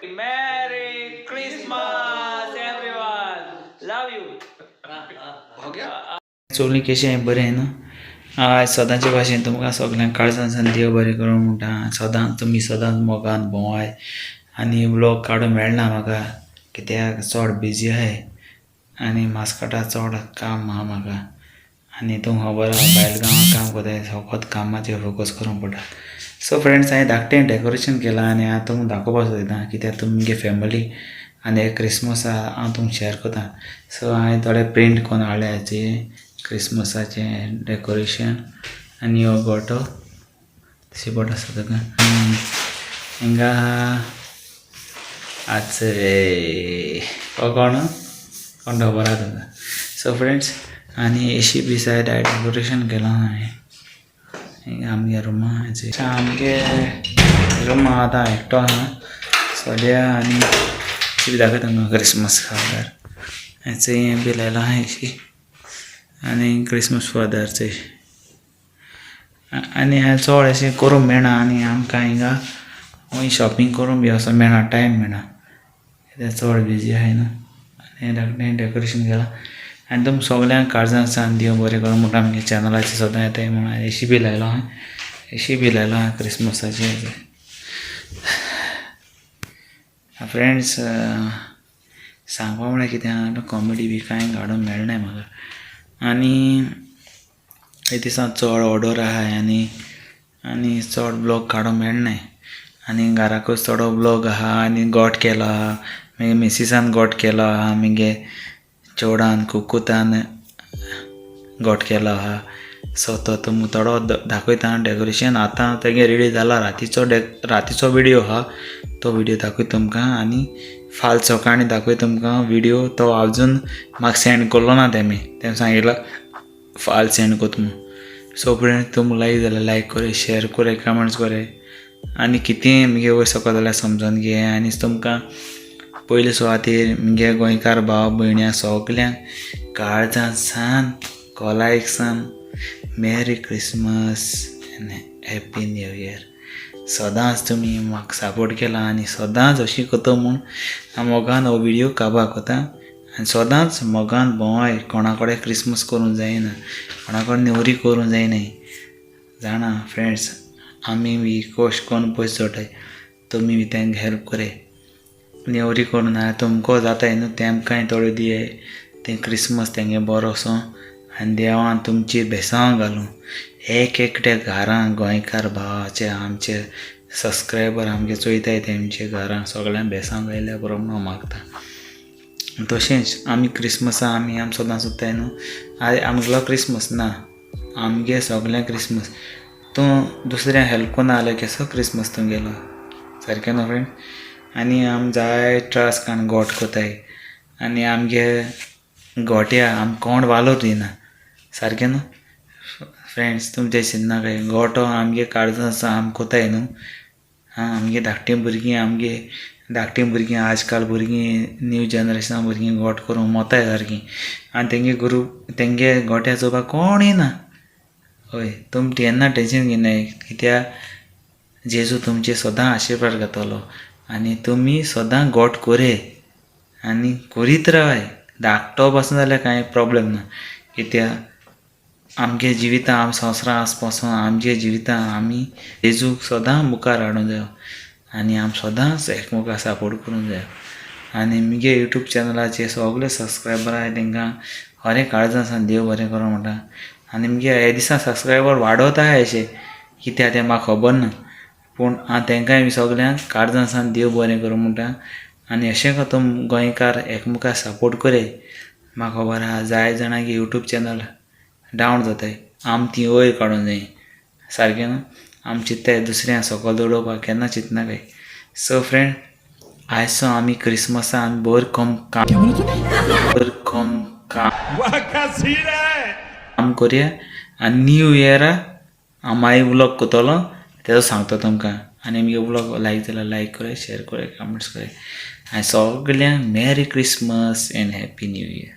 Merry Christmas everyone, love you. हो गया. सगळीं कशें, बरें न्हू? आयज सदांचे भाशेन तुमकां सगल्यांक काळजान सावन देव बरें करूं म्हणटा. सदांच तुमी सदांच मोगान भोंवाय. आनी व्लॉग काडूंक मेळना म्हाका, कित्याक चड बिजी आहाय आनी मास्कटा चड काम आहा म्हाका. आनी तुमकां खबर आहा, भायल गांवांत काम करताय, फकत कामाचेर फोकस करूंक पडटा. सो फ्रेंड्स, हांवें धाकटें डेकोरेशन केलां आनी हांव तुमकां दाखोवपाक सोदता, कित्याक तुमगे फॅमिली आनी एक क्रिसमस हांव तुमकां शेअर करता. सो हांवें थोडे प्रिंट करून हाडले हाचे क्रिसमसाचें डेकोरेशन. आनी हो गोटो शिबट आसा तुका हिंगा. आज हो कोण कोण खबर आहा तुका. सो फ्रेंड्स, आनी एशी बी सायड डेकोरेशन केलां हांवें हिंगा आमगे रुमा. आमगे रूम आतां एकटो आहा सद्या. आनी एशी बी दाखयता तुमकां क्रिसमस फादर हेचे हें बी लायलां आहा एशी. आनी क्रिसमस फादरचे आनी हें चड अशें करूंक मेळना. आनी आमकां हिंगा खंय शॉपिंग करूंक बी असो मेळना, टायम मेळना, कित्याक चड बिजी आहाय न्हू. आनी धाकटें डेकोरेशन केलां आनी तुम सगल्यांक काळजान सावन देव बरें करूं म्हणटा. आमगे चॅनलाचेर सदां येताय म्हणून एशी बी लायलो आहा, एशी बी लायलो आहा क्रिसमसाचे. फ्रेंड्स, सांगपा म्हळ्यार कितें आहा, कॉमेडी बी कांय काडूंक मेळनाय म्हाका. आनी हे दिसा चड ऑर्डर आहाय आनी आनी चड ब्लॉग काडूंक मेळनाय. आनी घराकूच थोडो ब्लॉग आहा. आनी गोट केलो आहा, मागीर मिसिसान गोट केलो आहा, मागीर चेवडान कुकुतान गोट केलो आहा. सो तो तुमकां थोडो दाखयता डेकोरेशन. आतां तेगे रेडी जाला. रातीचो रातीचो विडियो आहा, तो विडियो दाखयता तुमकां. आनी फाल सकाळीं दाखयता तुमकां विडियो. तो अजून म्हाका सेंड करलो ना तेमी, तेमी सांगिल्लो फाल सेंड करता म्हूण. सो फ्रेंड, तुमकां लायक जाल्यार लायक करे, शेअर करे, कमेंट्स करे. आनी कितेंय मुगे वयर सकयल जाल्यार समजोन घे. आनी तुमकां पयले सुवातेर मुगे गोंयकार भाव भयण्या सगल्यांक काळजान सान खोलायेक सान Merry Christmas and Happy New Year. सदांच तुमी म्हाका सपोर्ट केला आनी सदांच अशी करता म्हूण हांव मोगान हो विडियो काबार करता. आनी सदांच मोगान भोंवाय. कोणा कडेन क्रिसमस करूंक जायना, कोणा कडेन नेवरी करूंक जायना. जाणा फ्रेंड्स, आमी बी कश्ट करून पयशे जोडटाय, तुमी बी तांकां हेल्प कराय. नेवरी करून नाल्यार तुमकां जाताय न्हू, तेमकांय थोड्यो दियाय. तें क्रिसमस तेंगे बरो वचों आनी देवान तुमची बेसांव घालूं एक एकट्या घरां. गोंयकार भावाचे, आमचे सबस्क्रायबर आमगे चोयताय, तेमचे घरां सगळ्यांक बेसांव घायल्यार पुरो म्हणून हांव मागता. तशेंच आमी क्रिसमसा आमी आम सदां सोदताय न्हू, आमगेलो क्रिसमस ना, आमगे सगळ्यां क्रिसमस. तूं दुसऱ्यांक हेल्प करना जाल्यार केसो क्रिसमस तुमगेलो? सारकें न्हू फ्रेंड? आनी आम जाय त्रास काडून गोट कोताय आनी आमगे गोट्या आम कोण वालोर दिना. सारकें न्हू फ्रेंड्स? तुमचें चिंतना काय गोटो आमगे काळजान आसा, आम कोताय न्हू. आं, आमगे धाकटीं भुरगीं, आमगे धाकटीं भुरगीं, आजकाल भुरगीं, न्यू जनरेशना भुरगीं गोट करूंक मोताय सारकीं. आनी तेंगे ग्रूप तेंगे गोट्या चोवपाक कोण येना. हय, तुम केन्ना टेंशन घेयनाय, कित्याक जेजू तुमचे सदां आशिर्वाद घेतलो. आनी तुमी सदां गोट कोरे आनी करीत रावाय. धाकटो पासून जाल्यार कांय प्रोब्लेम ना, कित्याक आमगे जिवितां आम संवसारां आस पासून आमगे जिवितां आमी जेजूक सदां मुखार हाडूंक जायो आनी आम सदांच एकमेकाक सपोर्ट करूंक जायो. आनी मुगे युट्यूब चॅनलाचे सगळे सबस्क्रायबर आहाय, तेंकां खरें काळजां सावन देव बरें करूं म्हणटा. आनी मुगे हे दिसा सबस्क्रायबर वाडत आहाय अशें, कित्याक तें म्हाका खबर ना, पूण हांव तेंकांय बी सगल्यांक काळजां सावन देव बरें करूं म्हणटा. आनी अशें करता, गोंयकार एकमेकाक सपोर्ट करे. म्हाका खबर आहा, जाय जाणांक युट्यूब चॅनल डावन जाताय, आम ती वयर काडूंक जाय. सारकें न्हू? आम चिंत्ताय दुसऱ्यांक सकयल दवरपाक केन्ना चिंतनाकाय. सो फ्रेंड, आयज आमी क्रिसमसा आमी बरें कम काम, बरें कम काम काम करया. आनी न्यू इयरा हांव मागीर व्लॉग करतलो, तेजो सांगता तुमकां. आनी मुगे व्लॉग लायक जाल्यार लायक कराय, शेअर कराय, कमेंट्स कराय. आनी सगल्यांक Merry Christmas and Happy New Year.